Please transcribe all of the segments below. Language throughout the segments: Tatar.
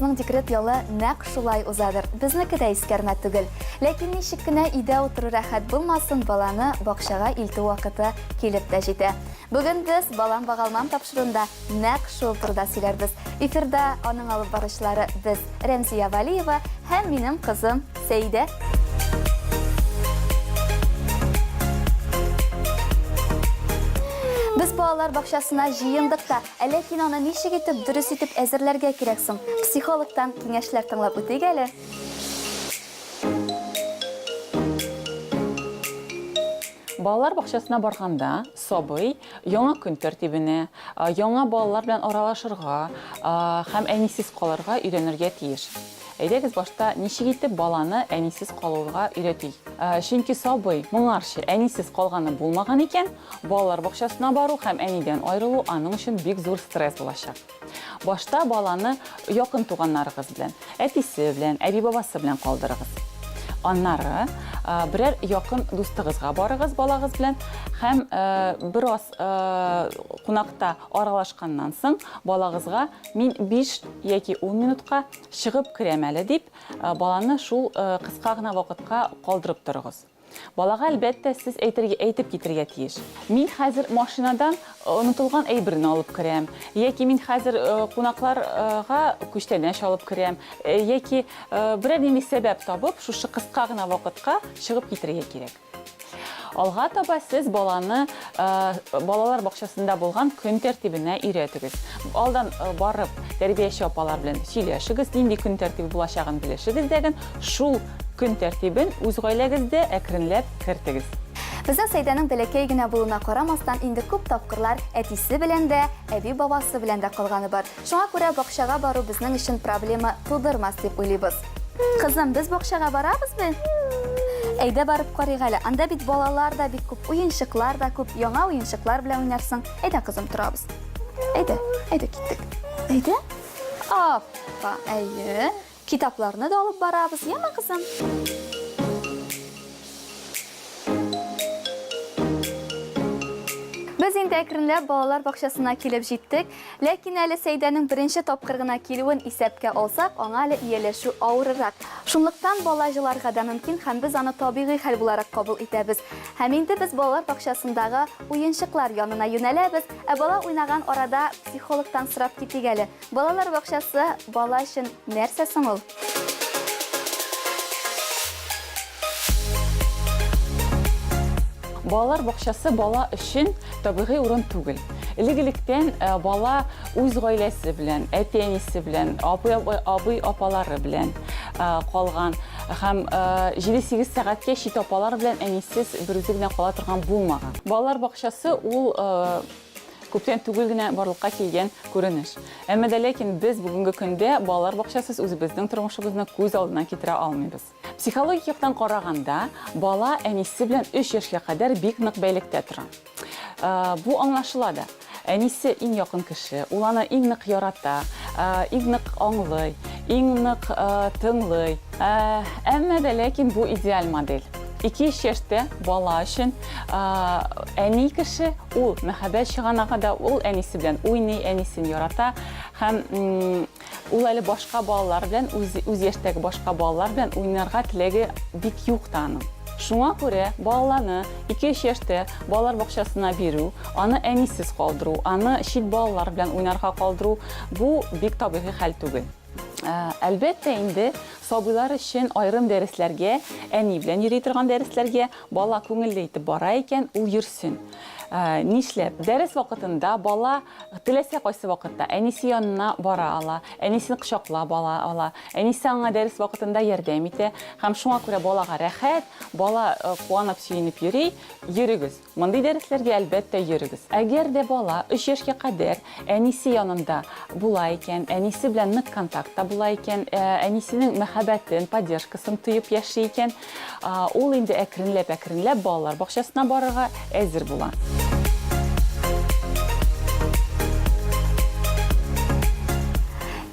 Балаларыгызның декрет ялы нәкъ шулай узадыр. Безнеке дә искәрмә түгел. Ләкин ничек кенә өйдә утыру рәхәт булмасын, баланы бакчага илтү вакыты килеп тә җитә. Бүген без Балам багалмам тапшыруында нәкъ шул турыда сөйләрбез. Эфирда аның алып баручылары без, Рәмзия Вәлиева һәм минем кызым Сәидә. Без балалар бакчасына җыендык та, ә ләкин аны ничек итеп дөрес итеп әзерләргә кирәк соң? Психологтан киңәшләр тыңлап үтик әле. Балалар бакчасына барганда сабый яңа көн тәртибенә, яңа балалар белән аралашырга һәм әнисез калырга өйрәнергә тиеш. Әйдәгез башта ничек итеп баланы әнисез калуга өйрәтик. Чөнки сабый моңарчы әнисез калганы булмаган икән, балалар бакчасына бару һәм әнидән аерылу аның өчен бик зур стресс булачак. Башта баланы якын туганнарыгыз белән, әтисе белән, әби-бабасы белән калдырыгыз. Аннары берәр якын дустыгызга барыгыз балагыз белән һәм бераз кунакта аралашканнан соң балагызга мин 5 яки 10 минутка чыгып керәм әле дип, баланы шул кыска гына вакытка калдырып торыгыз. Балага, әлбәттә, сез әйтергә, әйтеп китергә тиеш. Мин хәзер машинадан онытылган әйберне алып керәм, яки мин хәзер кунакларга күчтәнәч алып керәм, яки берәр нинди сәбәп табып, шушы кыска гына вакытка чыгып китергә кирәк. Алга таба сез баланы балалар бакчасында булган көн тәртибенә өйрәтегез. Алдан барып, тәрбияче апалар белән сөйләшегез, нинди көн тәртибе булачагын белешегез дәген, шул көн тәртибен үз гаиләгездә әкренләп кертегез. Безнең Сәйдәнең бәләкәй генә булуына карамастан, инде күп тапкырлар әтисе белән дә, әби-бабасы белән дә калганы бар. Шуңа күрә бакчага бару безнең өчен проблема тудырмас дип уйлыйбыз. Кызым, без бакчага барабызмы? Әйдә барып карыйк әле. Анда бит балалар да бик күп, уенчыклар да күп, яңа уенчыклар белән уйнарсың. Әйдә, кызым, торабыз. Әйдә, әйдә киттек. Әйдә. Апа, әйе. Китапларны да алып барабыз, яме, кызым? Без инде әкренләп балалар бакчасына килеп җиттек. Ләкин әле Сәйдәнең беренче тапкыр гына килүен исәпкә алсак, аңа әле ияләшү авырырак. Шунлыктан бала җыларга да мөмкин һәм без аны табигый хәл буларак кабул итәбез. Һәм инде без балалар бакчасындагы уенчыклар янына юнәләбез. Ә бала уйнаган арада психологтан сорап китик әле. Балалар бакчасы бала өчен нәрсә соң ул? Балалар бакчасы бала өчен табигый урын түгел. Элек-электән э, бала үз гаиләсе белән, әти-әнисе белән, абый-апалары белән э, калган һәм 7-8 э, сәгатькә чит апалар белән әнисез берүзе генә кала торган булмаган. Балалар бакчасы ул Күптән түгел генә барлыкка килгән күренеш. Әмма дә ләкин без бүгенге көндә балалар бакчасыз үзебезнең тормышыбызны күз алдына китерә алмыйбыз. Психологик яктан караганда, бала әнисе белән өч яшькә кадәр бик нык бәйлектә тора. Бу аңлашыла да. Әнисе иң якын кеше, ул аны иң нык ярата, иң нык аңлый, иң нык тыңлый. Әмма дә ләкин бу идеаль модель. Ике-өч яшьтә бала өчен әни кеше Ул мәхәббәт чыганагы да, ул әнисе белән уйный, әнисен ярата һәм ул әле башка балалар белән, үз, үз яшьтәге башка балалар белән уйнарга теләге бик юк та аның. Шуңа күрә балаларны 2-3 яшьтә балалар бакчасына бирү, аны әнисез калдыру, аны чит балалар белән уйнарга калдыру, бу бик табигый хәл түгел. Әлбәттә инде, сабыйлар өчен аерым дәресләргә, әни белән йөри торган дәресләргә бала күңелле итеп бара икән, ул йөрсен. Нишләп? Дәрес вакытында бала теләсә кайсы вакытта әнисе янына бара ала, әнисен кочаклап ала ала, әнисе аңа дәрес вакытында ярдәм итә һәм шуңа күрә балага рәхәт, бала куанып, сөенеп йөри. Йөрегез. Мондый дәресләргә, әлбәттә, йөрегез. Әгәр дә бала өч яшькә кадәр әнисе янында була икән, әнисе белән нык контактта була икән, әнисенең мәхәббәтен, поддержкасын тоеп яши икән, ул инде әкренләп-әкренләп балалар бакчасына барырга әзер була.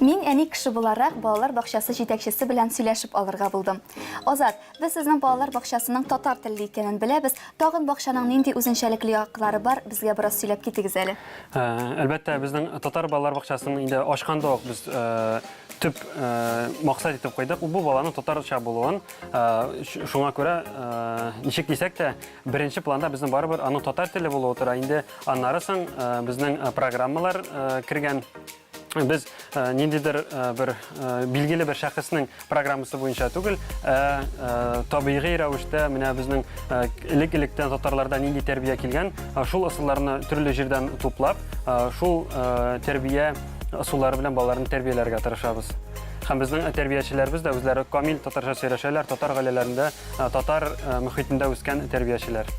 Мин әни кеше буларак балалар бакчасы җитәкчесе белән сөйләшеп алырга булдым. Азат, Без сезнең балалар бакчасының татар телле икәнен беләбез. Тагын бакчаның нинди үзенчәлекле яклары бар, безгә бераз сөйләп китегез әле. Әлбәттә, безнең татар балалар бакчасын инде ачканда ук без төп максат итеп куйдык, ул бу баланың татарча булуын. Шуңа күрә, ничек дисәк тә, беренче планда безнең барыбер аның татар теле булуы тора. Инде аннары соң безнең программалар кергән. Без ниндидер бер билгеле бер шәхеснең программасы буенча түгел, ә табигый рәвештә менә безнең элек-электән татарларда нинди тәрбия килгән, шул ысулларны төрле җирдән туплап, шул тәрбия ысуллары белән балаларны тәрбияләргә тырышабыз. Һәм безнең тәрбиячеләребез дә үзләре камил татарча сөйләшәләр, татар гаиләләрендә, татар мөхитендә үскән тәрбиячеләр.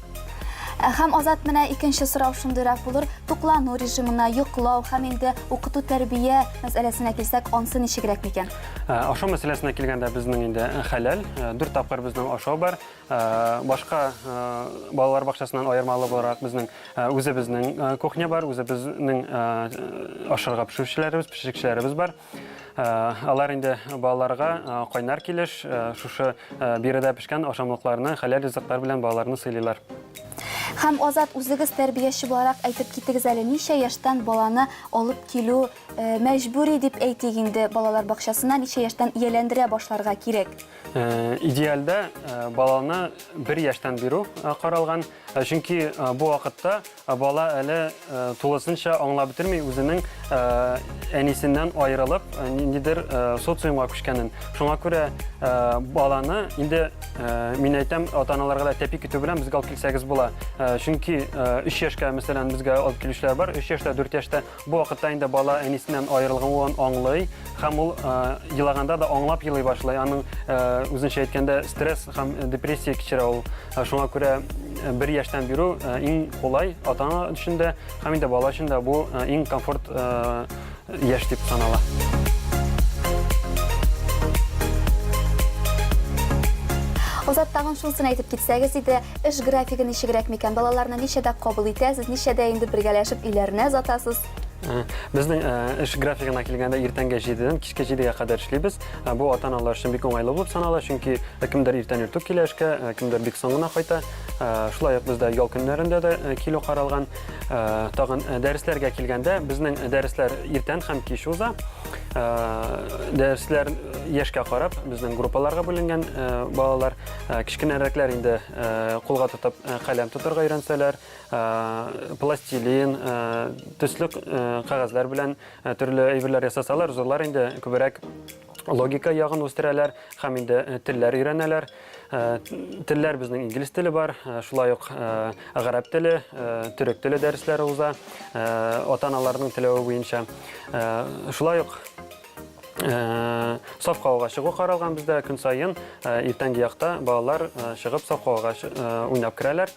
Һәм Азат, менә икенче сорау шундыйрак булыр. Туклану режимына, йоклау һәм инде укыту-тәрбия мәсьәләсенә килсәк, ансы ничегрәк микән? Ашау мәсьәләсенә килгәндә, безнең инде хәләл, дүрт тапкыр безнең ашау бар. Башка балалар бакчасыннан аермалы буларак безнең үзебезнең кухня бар, үзебезнең ашарга пешерүчеләребез, пешекчеләребез бар. Алар инде балаларга кайнар килеш шушы биредә пешкән ашамлыкларны, хәләл ризыклар белән балаларны сыйлыйлар. Һәм Азат, үзегез тәрбияче буларак әйтеп китегез әле, ничә яшьтән баланы алып килү мәҗбүри дип әйтик инде балалар бакчасына, ничә яшьтән ияләндерә башларга кирәк? Идеальдә баланы бер яшьтән бирү каралган, чөнки бу вакытта Бала әле тулысынча аңлап бетерми үзенең әнисеннән аерылып, ниндидер социумга күчкәнен. Шуңа күрә баланы инде мин әйтәм, ата-аналарга да тәпи китү белән безгә алып килсәгез була. Чөнки 3 яшькә, мәсәлән, безгә алып килүчеләр бар, 3 яшьтә, 4 яшьтә. Бу вакытта инде бала әнисеннән аерылганын аңлый һәм ул елаганда да аңлап елый башлый. Аның үзенчә әйткәндә стресс һәм депрессия кичерә ул. Шуңа күрә бер яшьтән бирү иң кулай ата-ана өчен дә һәм инде бала өчен дә бу иң комфорт яшь дип санала. Азат, тагын шунысын әйтеп китсәгез иде, эш графигы ничегрәк микән? Балаларны ничәдә кабул итәсез, ничәдә инде бергәләшеп өйләренә озатасыз? Безнең эш графигына килгәндә, иртәнге 7-дән кичке 7-гә кадәр эшлибез. Бу ата-аналар өчен бик уңайлы булып санала, чөнки кемдер иртән иртүк килә эшкә, кемдер бик соң гына кайта. Шулай ук бездә ял көннәрендә дә килү каралган. Тагын дәресләргә килгәндә, безнең дәресләр иртән һәм кич уза. Дәресләр яшькә карап, безнең группаларга бүленгән балалар. Кечкенәрәкләр инде кулга тотып каләм тотарга өйрәнсәләр, пластилин, төсле кәгазьләр белән төрле әйберләр ясасалар, зурлар инде күбрәк логика ягын үстерәләр һәм инде телләр өйрәнәләр. Телләр безнең инглиз теле бар, шулай ук гарәп теле, төрек теле дәресләре уза, ата-аналарның теләве буенча. Шулай ук Саф һавага чыгу каралган бездә көн саен иртәнге якта балалар чыгып саф һавага уйнап керәләр.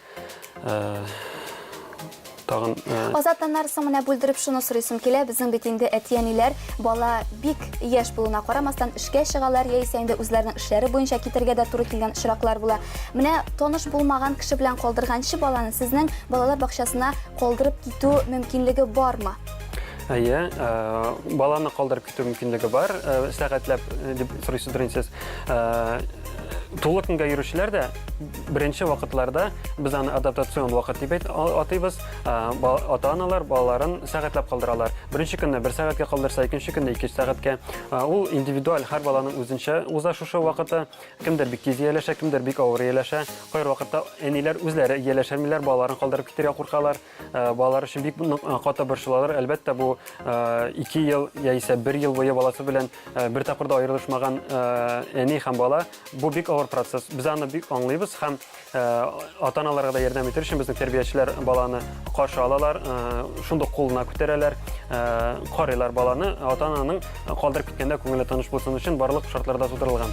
Тагын Азат, аннары соң менә бүлдереп шуны сорыйсым килә. Безнең бит инде әти-әниләр бала бик яшь булуына карамастан эшкә чыгалар, яисә инде үзләренең эшләре буенча китәргә дә туры килгән очраклар була. Менә таныш булмаган кеше белән калдырганчы баланы сезнең балалар бакчасына калдырып китү мөмкинлеге бармы? Әйе, баланы калдырып китү мөмкинлеге бар. Сәгатьләп дип сорыйсыздыр инде сез. Тулы көнгә йөрүчеләр дә беренче вакытларда без аны адаптацион вакыт дип атыйбыз. Ата-аналар балаларын сәгатьләп калдыралар. Беренче көнне бер сәгатькә калдырса, икенче көнне ике сәгатькә. Ул индивидуаль, һәр баланың үзенчә уза шушы вакыты. Кемдер бик тиз ияләшә, кемдер бик авыр ияләшә. Кайбер вакытта әниләр үзләре ияләшәмиләр, балаларын калдырып китәргә куркалар. Балалар өчен бик каты борчылалар. Әлбәттә, бу 2 ел яисә 1 ел буе баласы белән бер тапкыр да аерылышмаган әни һәм бала, бу бик авыр процесс. Без аны бик аңлыйбыз һәм ата-аналарга да ярдәм итер өчен безнең тәрбиячеләр баланы каршы алалар, шундук кулына күтәрәләр, карыйлар баланы. Ата-ананың калдырып киткәндә күңеле тыныч булсын өчен барлык шартлар да тудырылган.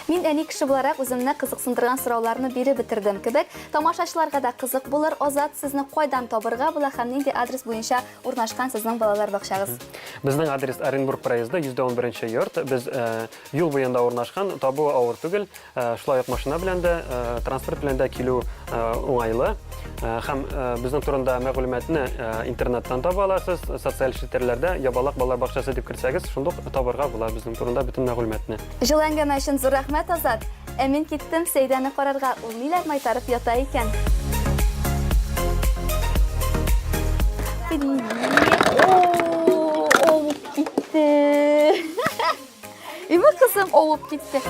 Мин әни кеше буларак үземне кызыксындырган сорауларны биреп бетердем кебек. Тамашачыларга да кызык булыр. Азат, сезне кайдан табырга була һәм нинди адрес буенча урнашкан сезнең балалар бакчагыз? Безнең адрес Оренбург проезды, 111 йорт. Без э, юл буенда урнашкан, табуы авыр түгел. Э, шулай ук машина белән дә, э, транспорт белән дә килү э, уңайлы. Һәм безнең турында мәгълүматны интернеттан таба аласыз, социаль челтәрләрдә Ябалак балалар бакчасы дип керсәгез, шундук табырга була безнең турында бөтен мәгълүматны. Җылы әңгәмә өчен зур рәхмәт, Азат. Ә мин киттем Сәйдәне карарга, ул ниләр майтарып ята икән? Привет. О, авып китте. Име кызым авып китте.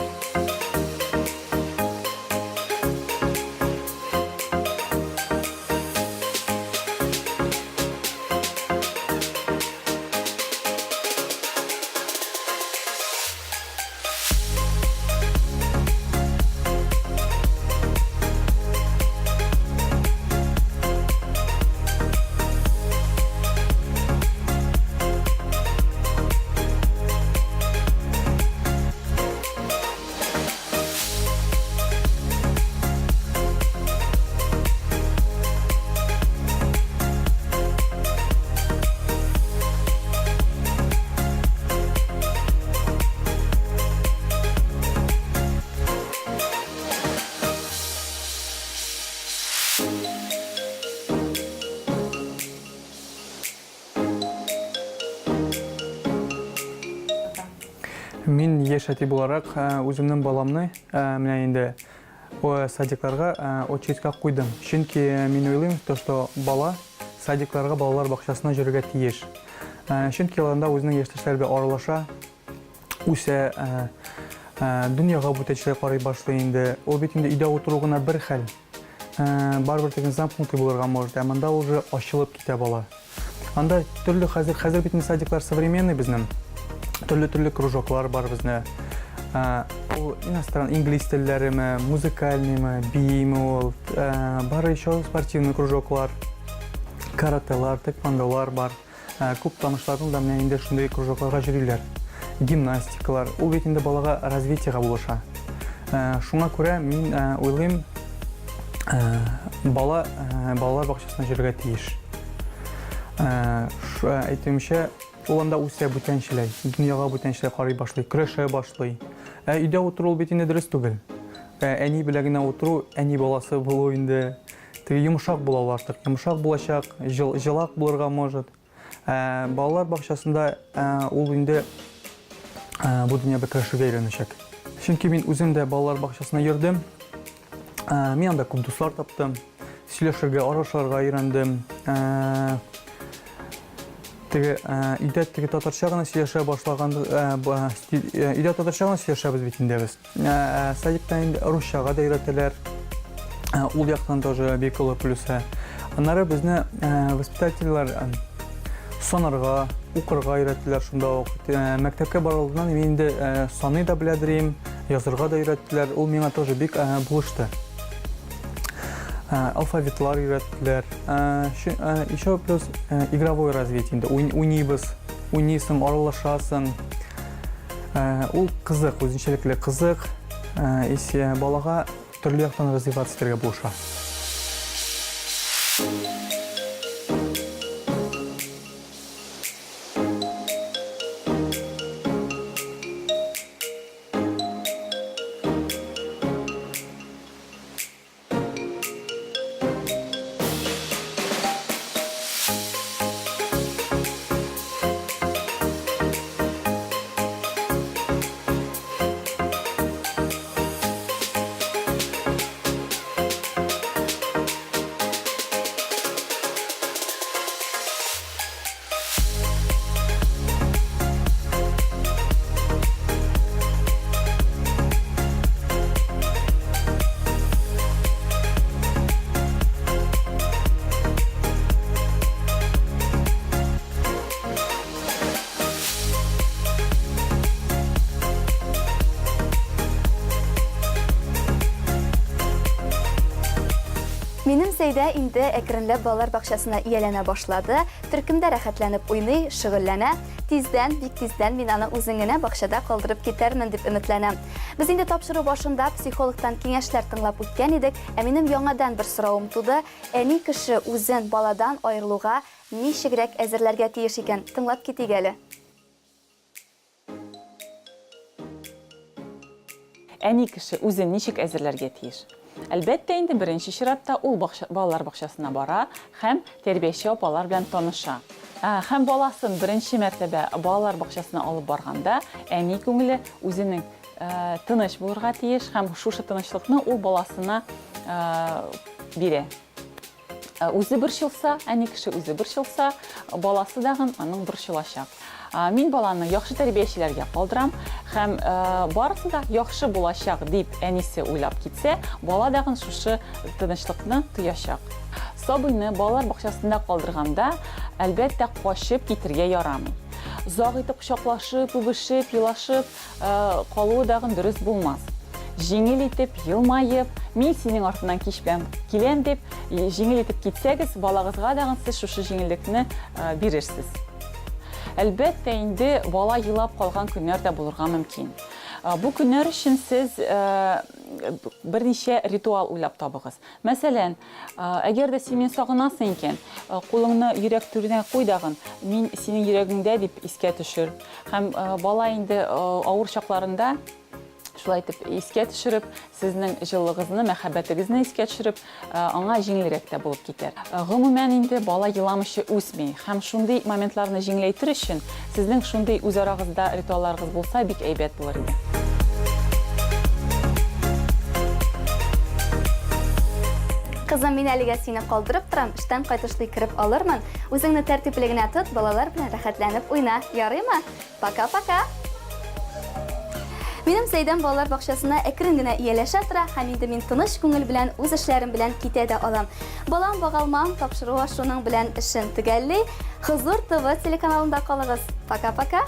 Мин яшь әти буларак э, үземнең баламны э, менә инде садикларга э, очередька куйдым. Чөнки мин уйлыйм, то, что бала садикларга, балалар бакчасына йөрергә тиеш. Чөнки ул анда үзенең яшьтәшләре белән аралаша, үсә, дөньяга бүтәнчеләр карый башлый инде. Ул бит инде өйдә утыру гына бер хәл. Барыбер теге замкнутый булырга может, ә монда уже ачылып китә бала. Анда төрле хәзер, хәзер бит инде садиклар современный безнең. Төрле-төрле кружоклар бар безне. Ул иностран, инглиз телләреме, музыкальныймы, бииме ул. Бар еще спортивный кружоклар, карателар, тэквондолар бар. Күп танышларым да менә инде шундый кружокларга йөриләр. Гимнастикалар. Ул бит инде балага развитиега булыша. Шуңа күрә мин уйлыйм, бала балалар бакчасына йөрергә тиеш. Әйтүемчә, ул анда үсә бүтәнчеләй, дөньяга бүтәнчеләй карый башлый, көрәшә башлый. Ә өйдә утыру ул бит инде дөрес түгел. Әни белән генә утыру, әни баласы булу инде Теге йомшак була ул артык. Йомшак булачак, җыл, җылак булырга может. Ә, балалар бакчасында ә, ул инде ә, бу дөньяда көрәшергә өйрәнәчәк. Чөнки мин үзем дә балалар бакчасына йөрдем. Ә, мин анда күп дуслар таптым. Сөйләшергә, аралашырга өйрәндем. Ә, теге ә, өйдә теге татарча гына сөйләшә башлаган, ә, өйдә татарча гына сөйләшәбез бит инде без. Ә, садикта инде русчага да өйрәтәләр. Ул яктан тоже бик олы плюсы. Аннары безне воспитательләр санарга, укырга өйрәттеләр шунда ук. Мәктәпкә барыр алдыннан мин инде саный да беләдер идем, язырга да өйрәттеләр. Ул миңа тоже бик булышты. Алфавитлар өйрәттеләр. Еще плюс игровое развитие инде. Уйныйбыз, уйныйсың, аралашасың. Э, ул кызык, үзенчәлекле кызык. Э, исә балага төрле яктан развиваться итәргә булыша. Минем Зәйдә инде әкренләп балалар бакчасына ияләнә башлады. Төркемдә рәхәтләнеп уйный, шөгыльләнә. Тиздән, бик тиздән мин аны үзен генә бакчада калдырып китәрмен дип өметләнәм. Без инде тапшыру башында психологтан киңәшләр тыңлап үткән идек, ә минем яңадан бер соравым туды, әни кеше үзен баладан аерылуга ничегрәк әзерләргә тиеш икән? Тыңлап китик әле. Әни кеше үзен ничек әзерләргә тиеш? Әлбәттә инде, беренче чиратта ул бакча, балалар бакчасына бара һәм тәрбияче апалар белән таныша. Һәм баласын беренче мәртәбә балалар бакчасына алып барганда, әни күңеле үзенең тыныч булырга тиеш һәм шушы тынычлыкны ул баласына бирә. Э, үзе борчылса, әни кеше үзе борчылса, баласы дагын аның борчылачак. Э, мин баланы яхшы тәрбиячеләргә калдырам һәм э, барысы да яхшы булачак дип әнисе уйлап китсә, бала дагын шушы тынычлыкны тоячак. Сабыйны балалар бакчасында калдырганда, әлбәттә, качып китергә ярамый. Озак итеп кочаклашып, үбешеп, елашып, Калуы дагын дөрес булмас. Җиңел итеп, елмаеп, мин синең артыннан кич белән киләм дип, җиңел итеп китсәгез, балагызга дагын сез шушы җиңеллекне бирерсез. Әлбәттә инде, бала елап калган көннәр дә булырга мөмкин. Бу көннәр өчен сез берничә ритуал уйлап табыгыз. Мәсәлән, әгәр дә син мине сагынасың икән, кулыңны йөрәк түренә куй дагын, мин синең йөрәгеңдә дип искә төшер. Һәм бала инде авыр чакларында шулай итеп искә төшереп, сезнең җылылыгызны, мәхәббәтегезне искә төшереп, аңа җиңелрәк тә булып китәр. Гомумән инде бала еламыйча үсми. Һәм шундый моментларны җиңеләйтер өчен, сезнең шундый үз арагызда ритуалларыгыз булса, бик әйбәт булыр иде. Кызым, мин әлегә сине калдырып торам, эштән кайтышлый кереп алырмын. Үзеңне тәртипле генә тот, балалар белән рәхәтләнеп уйна, ярыймы? Пока-пока! Минем Зәйдән балалар бакчасына әкрен генә ияләшә тора һәм инде мин тыныч күңел белән үз эшләрем белән китә дә алам. Балам багалмам тапшыруы шуның белән эшен төгәлли. Хозур ТВ телеканалында калыгыз. Пока-пока!